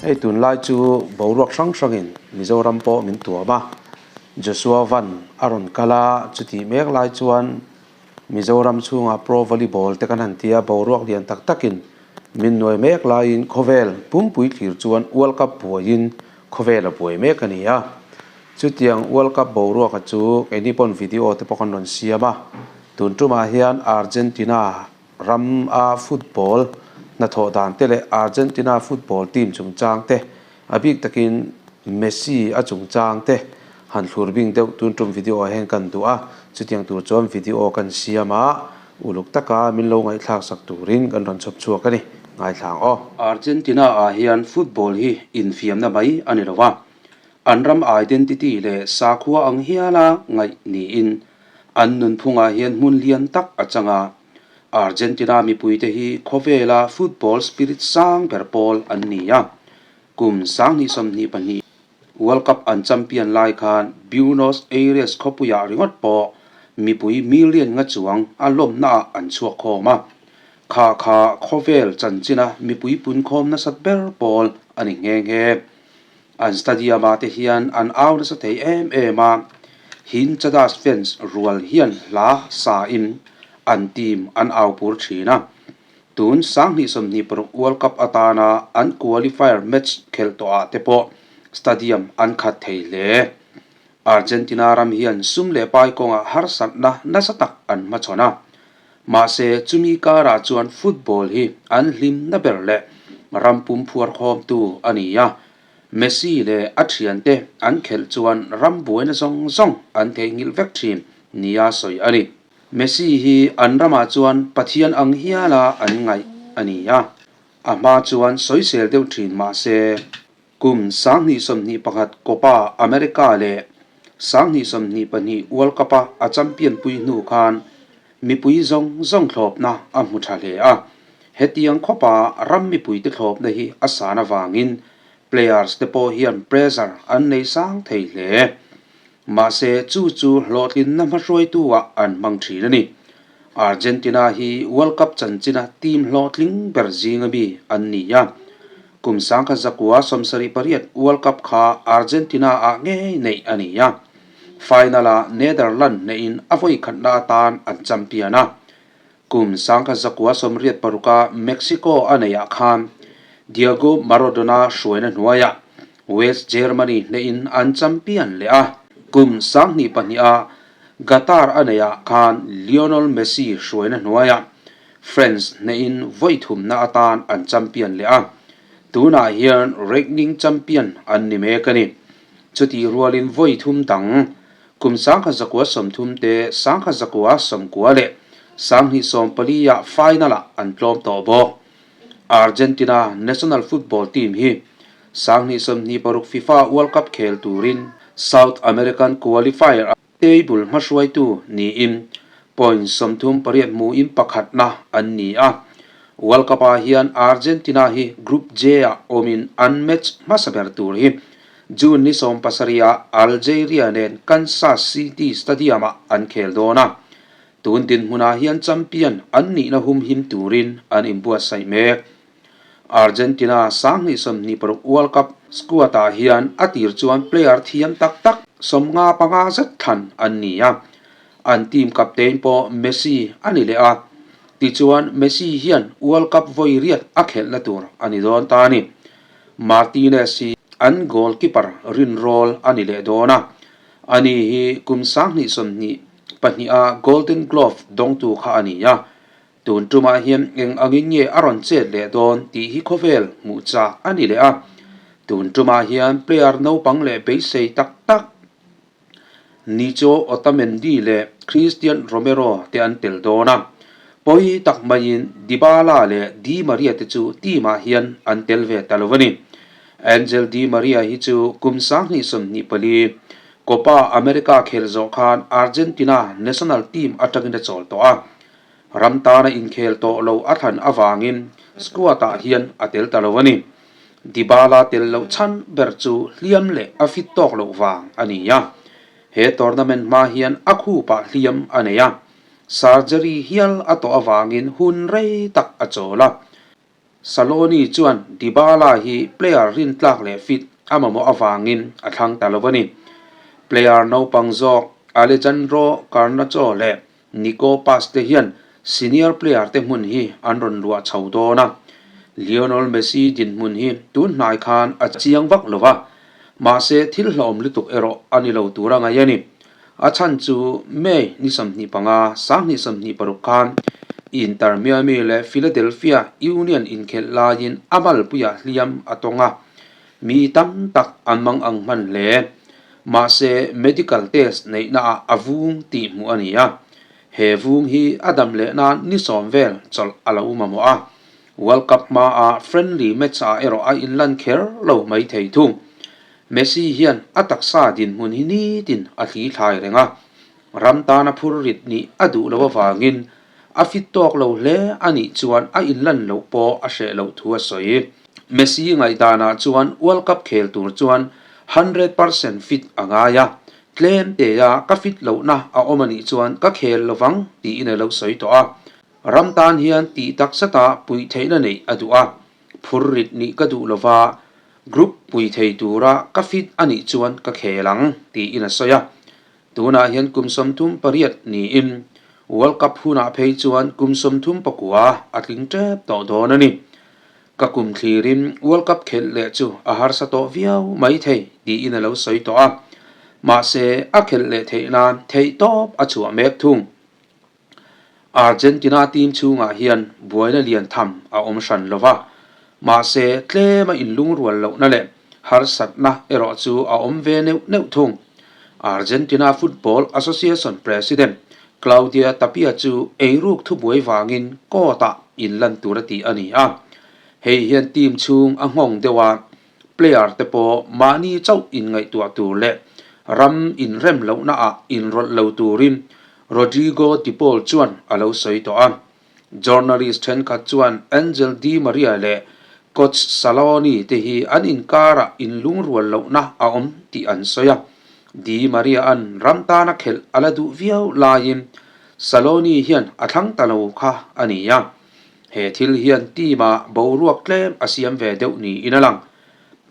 Hei tunlai chu boruak hrang hrangin Mizoram pawh min tuam a, Joshua Van a rawn kal a, chutih mek lai chuan Mizoram chhungah Pro Volleyball te kan han ti a, boruak lian tak takin min nuai mek laiin khawvel pumpui thlir chuan World Cup buaiin khawvel a buai mek a ni a. Chutiang World Cup boruaka chu keini pawn video te pawh kan rawn siam a, tun tumah hian Argentina ram a football hnathawh dan te leh Argentina football team chungchang te, a bik takin Messi a chungchang te han thlur bing deuh tun tum video ah hian kan duh a, chutiang tur chuan video kan siam a, uluk taka min lo ngaihthlak sak turin kan rawn chhawp chhuak a ni, ngaithlang aw. Argentina ah hian football hi infiamna mai a ni lo a, an ram identity leh sakhua ang hiala ngaih niin an nunphungah hian hmun lian tak a chang a, Argentina mipuite hi khawvela football spirit sang ber pawl an ni a, kum 2022 World Cup an champion lai khan Buenos Aires khawpuiah ringawt pawh mipui million nga chuang a lawmnaah an chhuak khawm a, kha kha khawvel chanchina mipui punkhawm nasat ber pawl a ni nghe nghe. An stadium-ah te hian an au nasa thei em em a, Hinchadas fans rual hian hla sain an team an au pur thin a. Tun 2026 World Cup atana an qualifier match khelh tawhah te pawh stadium an khat thei hle. Argentina ram hian sum leh pai kawngah harsatna nasa tak an hmachhawn a. Mahse, chumi karah chuan football hi an hlimna ber leh ram pum phuarkhawmtu a ni a. Messi leh a thiante an khelh chuan ram buaina zawng zawng an theihnghilh vek thin nia sawi a ni. Messi hi an ramah chuan Pathian ang hiala an ngaih a ni a. A hma chuan sawisel deuh thin mahse, Kum 2021 Copa America leh 2022 World Cup-a a champion pui hnu khan mipui zawng zawng thlawpna a hmu tha hle a. Hetiang khawpa ram mipuite thlawpna hi a san avangin players te pawh hian pressure an nei sang thei hle. Mahse chu chu hlawhtlinna hmahruaitu-ah an hmang thin a ni. Argentina hi World Cup chanchina team hlawhtling ber zinga mi an ni a. Kum 1978 World Cup kha Argentina-ah ngei neih a ni a, final-ah Netherlands neihin a vawi khatna atan an champion a. Kum 1986-a Mexico a neihah khan Diego Maradona hruaina hnuaiah West Germany neihin an champion leh a. Kum 2002-a Qatar a neihah khan Lionel Messi hruaina hnuaiah France hneihin vawi thumna atan an champion leh a, tunah hian reigning champion an ni mek a ni. Chutih rualin vawi thum dang, kum 1930 te, 1990 leh 2014 ah final-ah an tlawm tawh bawk. Argentina national football team hi 2026 FIFA World Cup khel turin South American qualifier-ah Table hmahruaitu niin point 38 hmuin pakhatna an ni a. World Cup-ah hian Argentina hi Group J-ah awmin an match hmasa ber tur hi June ni 17 ah Algeria nen Kansas City Stadium-ah an khel dawn a. Tun dinhmunah hian champion an nihna humhim turin an inbuatsaih mek. Argentina 2026 World Cup squad-ah hian a tir chuan player thiam tak tak 55 zet thlan an ni a, an team captain pawh Messi a ni leh a. Tichuan Messi hian World Cup vawi riat a khelhna tur a ni dawn ta a ni. Martinez hi an goalkeeper rinrawl a ni leh dawn a, ani hi kum 2022 a Golden Glove dawngtu kha a ni a. Tun tumah hian eng angin nge a rawn chet leh dawn tih hi khawvel hmuh chak a ni leh a. Tun tumah hian player naupang leh beisei tak tak Nico Otamendi leh Cristian Romero te an tel dawn a. Pawi tak maiin Dybala leh Di Maria te chu team ah hian an tel ve ta lo a ni. Angel Di Maria hi chu kum 2024 Copa America khel zawh khan Argentina national team atangin a chawl tawh a. Ram tana inkhel tawh lo a thlan avangin squad-ah hian a tel ta lo a ni. Dybala tel loh chhan ber chu hliam leh a fit tawk loh vang a ni a. He tournament hma hian a khupah hliam a nei a, surgery hial a tawh avangin hun rei tak a chawl a. Saloni chuan Dybala hi player rintlak leh fit a mamawh avangin a thlang ta lo a ni. Player naupang zawk Alejandro Garnacho leh Nico Paz te hian senior player te hmun hi an rawn luah chho dawn a. Lionel Messi dinhmun hi tun hnai khan a chiang vak lo va, mahse thil hlauhawm lutuk erawh a ni lo tur a ngaih a ni. A chhan chu May ni 25, 2026 khan Inter Miami leh Philadelphia Union inkhelh laiin a malpuiah hliam a tawng a, mi tam tak an mang ang hman hle. Mahse, medical test neihnaah a vung tih hmuh a ni a, he vung hi a dam leh nan ni sawm vel chawlh a lo mamawh a, World Cup hmaah friendly match-ah erawh a inlan kher lo mai thei thung. Messi hian a taksa dinhmun hi nitin a thli thlai reng a, ram tana phur rit nih a duh loh avangin a fit tawk lo hle a nih chuan a inlan loh pawh a hreh loh thu a sawi. Messi ngaihdanah chuan World Cup khel tur chuan 100% fit a ngai a, tlem tea ka fit lohna a awm a nih chuan ka khel lovang tiin a lo sawi tawh a. Ram tan hian tih takzata puih theihna neih a duh a, Phur rit nih ka duh lova, group pui thei tura ka fit a nih chuan ka khel ang, tiin a sawi a. Tunah hian kum 38 niin World Cup hunah phei chuan kum 39 a tling tep tawh dawn a ni. Ka kum thlirin World Cup khelh leh chu a harsa tawh viau mai thei, tiin a lo sawi tawh a. Mahse, a khelh leh theih nan theihtawp a chhuah mek thung. Argentina team chhungah hian buaina lian tham a awm hran lo va, mahse tlema inlungrual lohna leh harsatna erawh chu a awm ve neuh neuh thung. Argentina Football Association President Claudia Tapia chu eiruk thubuai vangin court-ah inlan tur a tih a ni a, hei hian team chhung a nghawng deuh a, Player te pawh mahni chauh inngaihtuah tur leh ram inrem lohnaah inrawlh lo turin Rodrigo De Paul chuan a lo sawi tawh a. Journalist thenkhat chuan Angel Di Maria leh coach Scaloni te hi an inkarah inlungrual lohna a awm tih an sawi a. Di Maria-a'n ram tana khelh a la duh viau laiin Scaloni hian a thlang ta lo kha a ni a. He thil hian team-ah boruak tlem a siam ve deuh niin a lang.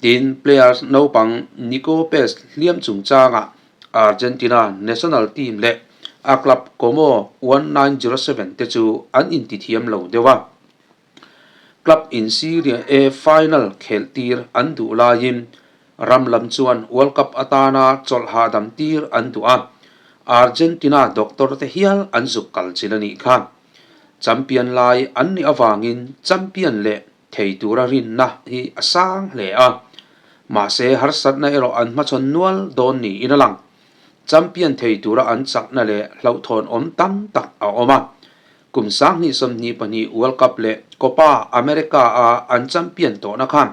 Tin, players naupang Nico Pez hliam chungchangah Argentina national team leh a club Como 1907 te chu an intithiam lo deuh a. Club in Serie A final khelh tir an duh laiin ram lam chuan World Cup atana chawlh hahdam tir an duh a, Argentina doctor te hial an zuk kal chin a nih kha. Champion lai an nih avangin champion leh thei tura rinna hi a sang hle a, mahse harsatna erawh an hmachhawn nual dawn niin a lang. Champion thei tura an chakna leh hlauhthawn awm tam tak a awm a, kum 2022 World Cup leh Copa America-a an champion tawhna khan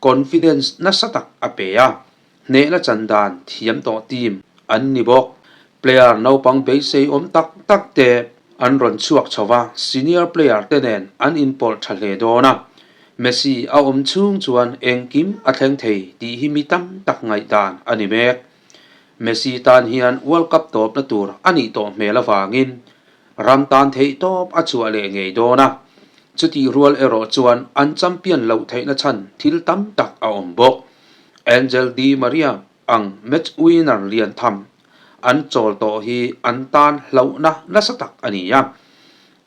confidence nasa tak a pe a, Hnehna chan dan thiam tawh team an ni bawk. Player naupang beisei awm tak tak te an rawn chhuak chho va, senior player te nen an inpawlh tha hle dawn a. Messi a awm chhung chuan engkim a thleng thei tih hi mi tam tak ngaihdan a ni mek. Messi tan hian World Cup tawpna tur a nih tawh hmel avangin ram tan theihtawp a chhuah leh ngei dawn a. Chutih rual erawh chuan an champion loh theihna chhan thil tam tak a awm bawk. Angel Di Maria ang match winner lian tham an chawl tawh hi an tan hlauhna nasa tak a ni a.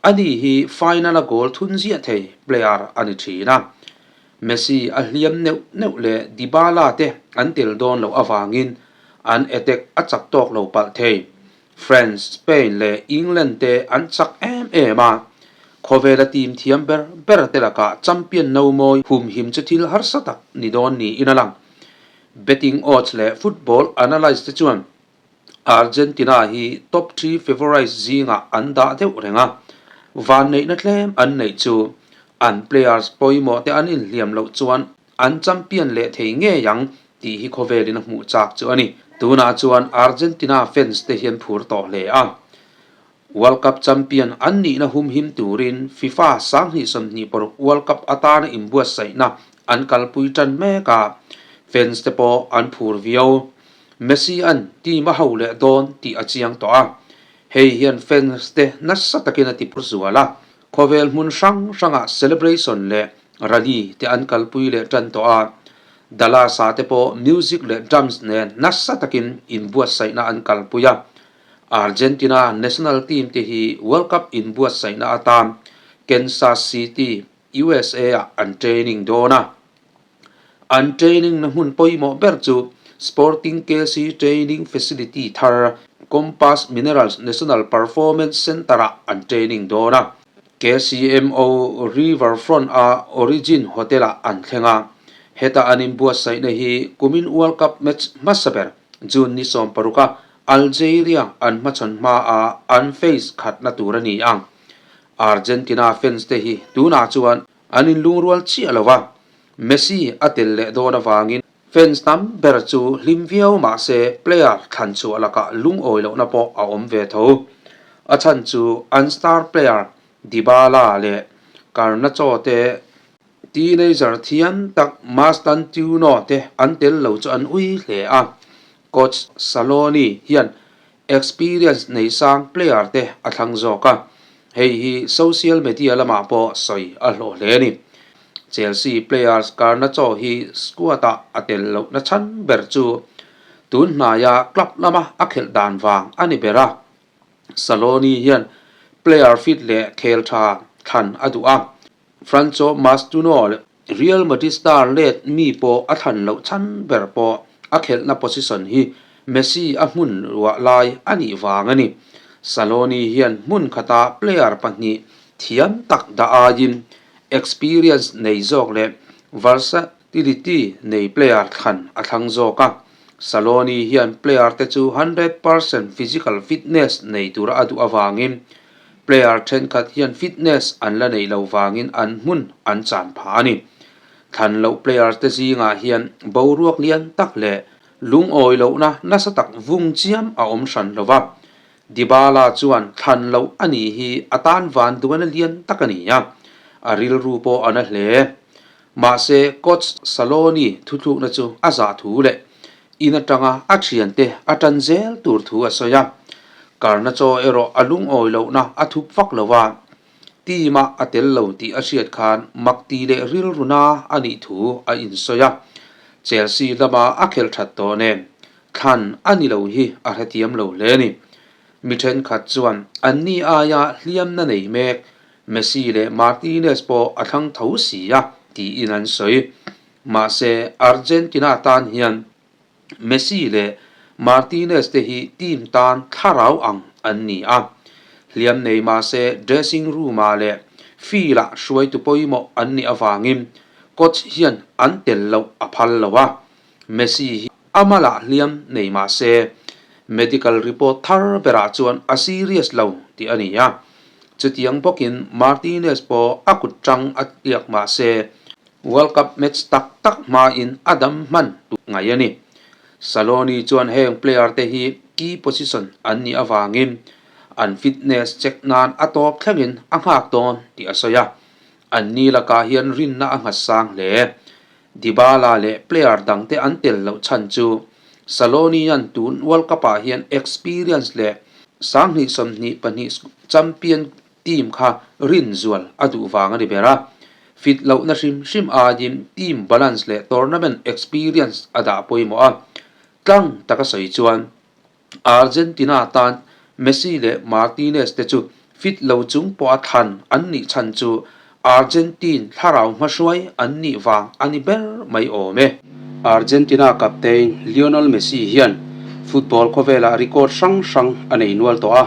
Ani hi final-a goal thun ziah thei player a ni thin a. Messi a hliam neuh neuh leh Dybala te an tel dawn loh avangin an attack a chak tawk lo palh thei. France, Spain leh England te an chak em em a, khawvela team thiam ber ber te lakah champion no mawi humhim chu thil harsa tak ni dawn niin a lang. Betting odds leh football analyst te chuan Argentina hi top three favourites zingah an dah deuh reng a, vanneihna tlem an neih chu an players pawimawh te an inhliam loh chuan An champion leh thei ngei ang tih hi khawvelin a hmuh chak chu a ni. Tunah chuan Argentina fans te hian phur tawh hle a. World Cup champion an nihna humhim turin FIFA 2026 World Cup atana inbuatsaihna an kalpui tan mek a, fans te pawh an phur viau. Messi an team a ho leh dawn tih a chiang tawh a, hei hian fans te nasa takin a ti phur zual a. Khawvel hmun hrang hrangah celebration leh. Rally te an kalpui leh tan tawh a, Dallas-ah te pawh music leh drums nen nasa takin inbuatsaihna an kalpui a. Argentina national team te hi World Cup inbuatsaihna atan Kansas City, USA-ah an training dawn a. An training na hmun pawimawh ber chu Sporting KC Training Facility thar Compass Minerals National Performance Centre-ah an training dawn a. KCMO Riverfront a Origin Hotel-ah an thleng a. Heta an inbuatsaihna hi kumin World Cup match hmasa ber June ni 16 a Algeria an hmachhawn hmaa an face khatna tur a ni ang. Argentina fans te hi tunah chuan an inlungrual chiah lo a, Messi a tel leh dawn avangin fans tam ber chu hlim viau mah se player thlan chhuah lakah lungawi lohna pawh a awm ve tho. A chhan chu an star player Dybala leh Garnacho te teenager thiam tak Mastantuono te an tel lo chu an ui hle a. Coach Scaloni hian experience nei sang player te a thlang zawk a, hei hi social media lamah pawh sawi a hlawh hle a ni. Chelsea players Garnacho hi squad-ah a tel lohna chhan ber chu tun hnaia club lama a khelh dan vang a ni ber a. Scaloni hian player fit leh khel tha thlan a duh a, Franco Mastuno leh Real Madrid star let mi pawh a thlan loh chhan ber pawh a khelhna position hi Messi a hmun ruah lai a nih vang a ni. Scaloni hian hmun khata player pahnih thiam tak dah aiin experience nei zawk leh versatility nei player thlan a thlang zawk a. Scaloni hian player te chu 100% physical fitness nei tura a duh avangin Player thenkhat hian fitness an la neih loh vangin an hmun an chan phah a ni. Thlan loh player te zingah hian boruak lian tak leh lungawi lohna nasa tak vung chiam a awm hran lo va. Dybala chuan thlan loh a nih hi a tan van duana lian tak a ni a, a rilru pawh a na hle. Mahse coach Scaloni thuthlukna chu a zah thu leh In atanga a thiante a tan zel tur thu a sawi a, Garnacho erawh a lungawi lohna a thup vak lo a, team-a a tel lo tih a hriat khan mak ti leh rilruna a nih thu a insawi a, Chelsea lama a khelh that tawh nen thlan a ni lo hi a hrethiam lo hle a ni. Mi thenkhat chuan anni aia hliamna nei mek Messi leh Martinez pawh a thlang tho si a tiin an sawi. Mahse, Argentina tan hian Messi leh Martinez te hi team tan thlarau ang an ni a. Hliam nei mahse dressing room-ah leh field-ah hruaitu pawimawh an nih avangin coach hian an tel loh a phal lo a. Messi hi a malah hliam nei mahse medical report thar berah chuan a serious lo tih a ni a. Chutiang bawkin Martinez pawh a kut tang a tliak mahse World Cup match tak tak hmain a dam hman tuk ngai a ni. Scaloni chuan heng player te hi key position an nih avangin an fitness check nan a tawp thlengin a nghak dawn tih a sawi a. Anni lakah hian rinna a nghat sang hle. Dybala leh player dangte an tel loh chhan chu Scaloni-a'n tun World Cup-ah hian experience leh 2022 champion team kha rinzual a duh vang a ni ber a, fit lohna hrim hrim aiin team balance leh tournament experience a dah pawimawh a. Tlang taka sawi chuan Argentina tan Messi leh Martinez te chu fit lo chung pawha thlan an nih chhan chu Argentine thlarau hmahruai an nih vang a ni ber mai awm e. Argentina captain Lionel Messi hian football khawvelah record hrang hrang a nei nual tawh a,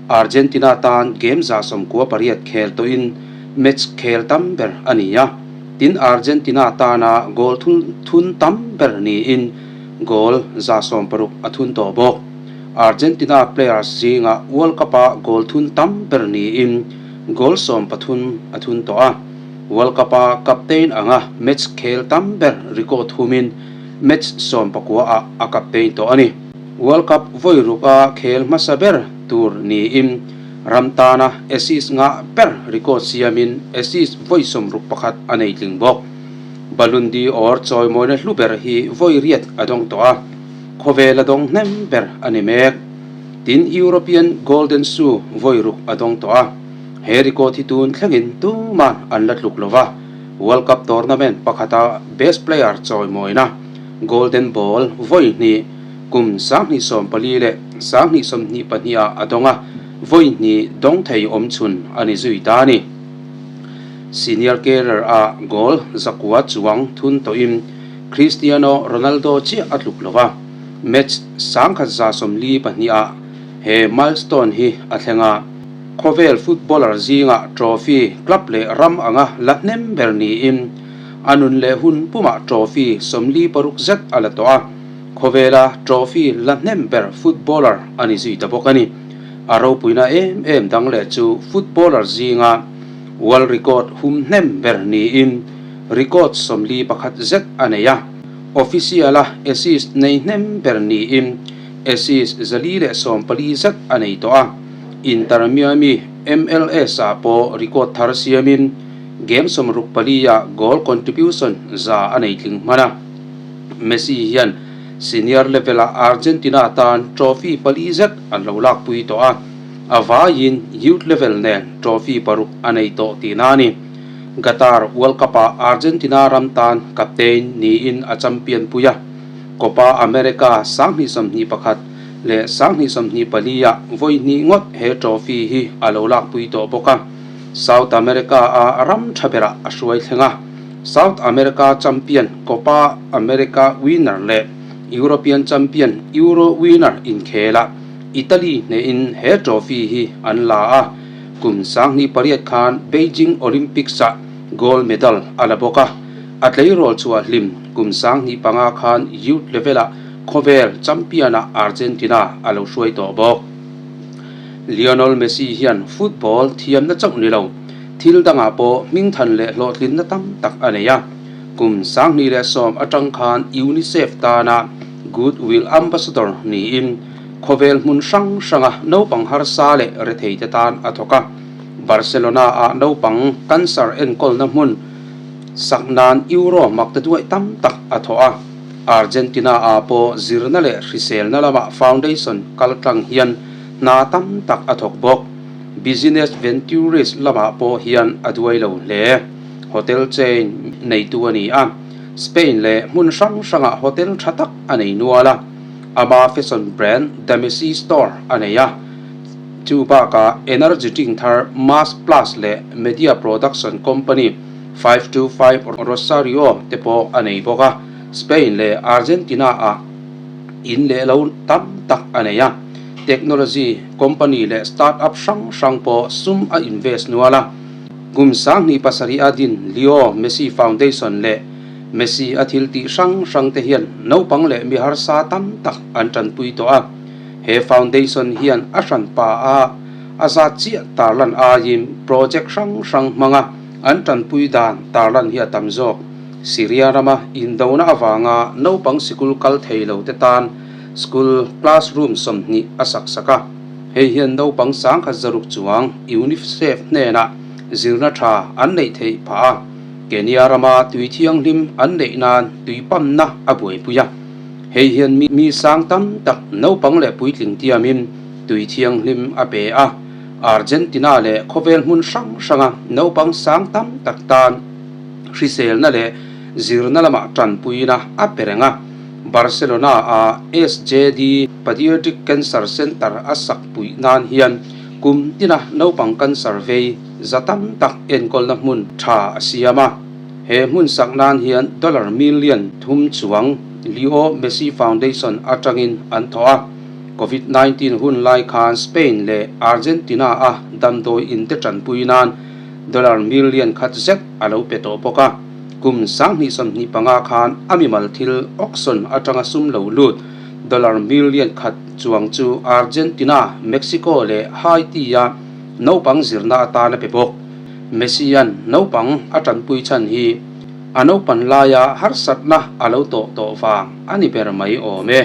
Argentina tan game 98 khel tawhin match khel tam ber a ni a, tin Argentina tana goal thun tam ber niin goal 60 a thun tawh bawk. Argentina players zingah World Cup-a goal thun tam ber niin goal 13 a thun tawh a. World Cup-a captain anga match khel tam ber record humin match 19-ah a captain tawh a ni. World Cup vawi ruka khel hmasa ber tur niin ram tana assist ngah ber record siamin assist vawi 61 a nei tling bawk. Ballon d'Or chawimawina hlu ber hi vawi riat a dawng tawh a. Khawvel a dawng hnem ber a ni mek. Tin European Golden Shoe vawi ruk a dawng tawh a, he record hi tun thlengin tuman an la tluk lo va. World Cup tournament pakhata best player chawimawina Golden Ball vawi hnih kum 2014 leh 2022 ah a dawng a, vawi hnih dawng thei awm chhun a ni zui ta a ni. Senior career ah goal 900 chuang thun tawhin Cristiano Ronaldo chiah a tluk lo a, match 1142 ah he milestone hi a thleng a. Khawvel footballer zingah trophy club leh ram anga la hnem ber niin a nun leh hun pumah trophy 46 zet a la tawh a, khawvela trophy la hnem ber footballer a ni zui ta bawk a ni. A ropuina em em dang leh chu footballer zinga world record hum hnem ber niin record 41 zet a nei a, official-a assist nei hnem ber niin assist 414 zet a nei tawh a. Inter Miami MLS-ah pawh record thar siamin game 64 ah goal contribution 100 a nei tling hman a. Messi hian senior level-ah Argentina tan trophy pali zet an lo lakpui tawh a, a vaiin youth level nen trophy paruk a nei tawh tihna a ni. Qatar World Cup-ah Argentina ram tan captain niin a champion pui a, Copa America 2021 leh 2024 ah vawi hnih ngawt he trophy hi a lo lakpui tawh bawk a, South America a ram tha berah a hruai thleng a, South America champion Copa America winner leh European champion Euro winner inkhelah Italy hnehin he trophy hi an la a, kum 2008 khan Beijing Olympics ah gold medal a la bawk a, a tleirawl chhuah hlim kum 2005 khan youth level ah khawvel champion ah Argentina a lo hruai tawh bawk. Lionel Messi hian football thiamna chauh ni lo, thil dangah pawh hmingthan leh hlawhtlinna tam tak a nei a. Kum 2010 atang khan UNICEF tana Goodwill Ambassador niin khawvel hmun hrang hranga naupang harsa leh retheite tan a thawk a. Barcelona ah naupang cancer enkawlna hmun sak nan euro mak ta duai tam tak a thawh a. Argentina ah pawh zirna leh hriselna lamah foundation kaltlang hian hna tam tak a thawk bawk. Business ventures lamah pawh hian a duai lo hle. Hotel chain neitu a ni a, Spain leh hmun hrang hrangah hotel tha tak a nei nual a. Ama fashion brand The Messi Store a nei a. Chu bakah energy drink thar Mass Plus leh media production company 525 Rosario te pawh a nei bawk a. Spain leh Argentina ah in leh lo tam tak a nei a. Technology company leh startup hrang hrang pawh sum a invest nual a. Kum 2007 a din Leo Messi Foundation leh Messi a thil tih hrang hrang te hian naupang leh mi harsa tam tak an tanpui tawh a. He foundation hian a hran pa a a zat chiah tarlan aiin project hrang hrang hmanga an tanpui dan tarlan hi a tam zawk. Syria rama indona avanga naupang sikul kal thei lo te tan school classroom 20 a sak sak a. Hei hian naupang 160 chuang UNICEF hnenah zirna tha an neih theih phah a. Kenya rama tui thianghlim an neih nan tui pamna a buaipui a. Hei hian mi sang tam tak naupang leh puitling tiamin tui thianghlim a pe a. Argentina leh khawvel hmun hrang hranga naupang sang tam tak tan hriselna leh zirna lamah tanpuina a pe reng a. Barcelona a SJD Pediatric Cancer Center a sak puih nan hian kum tina naupang cancer vei za tam tak enkawlna hmun tha a siam a. He hmun sak nan hian dollar million 3 chuang Leo Messi Foundation atangin an thawh a. COVID-19 hun lai khan Spain leh Argentina a damdawi in te tanpui nan dollar million 1 zet a lo pe tawh bawk a. Kum 2025 khan a mimal thil auction atanga sum lo lut dollar million 1 chuang chu Argentina, Mexico leh Haiti a naupang zirna atan a pe bawk. Messi an naupang a tanpui chan hi a naupan laia harsatna a lo tawh tawh vang a ni ber mai awm e.